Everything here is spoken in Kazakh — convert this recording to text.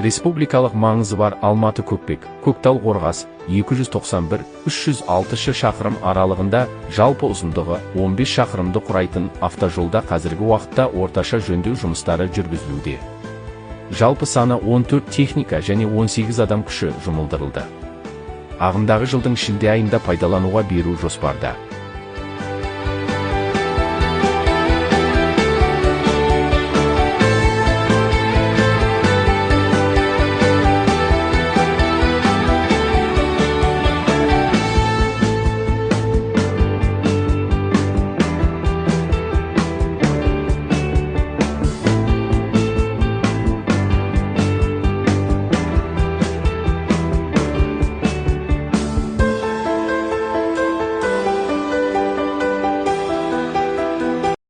Республикалық маңызы бар Алматы-Көкпек, Көктал-Қорғас 291, 306 шақырым аралығында жалпы ұзындығы 15 шақырымды құрайтын автожолда қазіргі уақытта орташа жөндеу жұмыстары жүргізілуде. Жалпы саны 14 техника және 18 адам күші жұмылдырылды. Ағымдағы жылдың шілде айында пайдалануға беру жоспарда.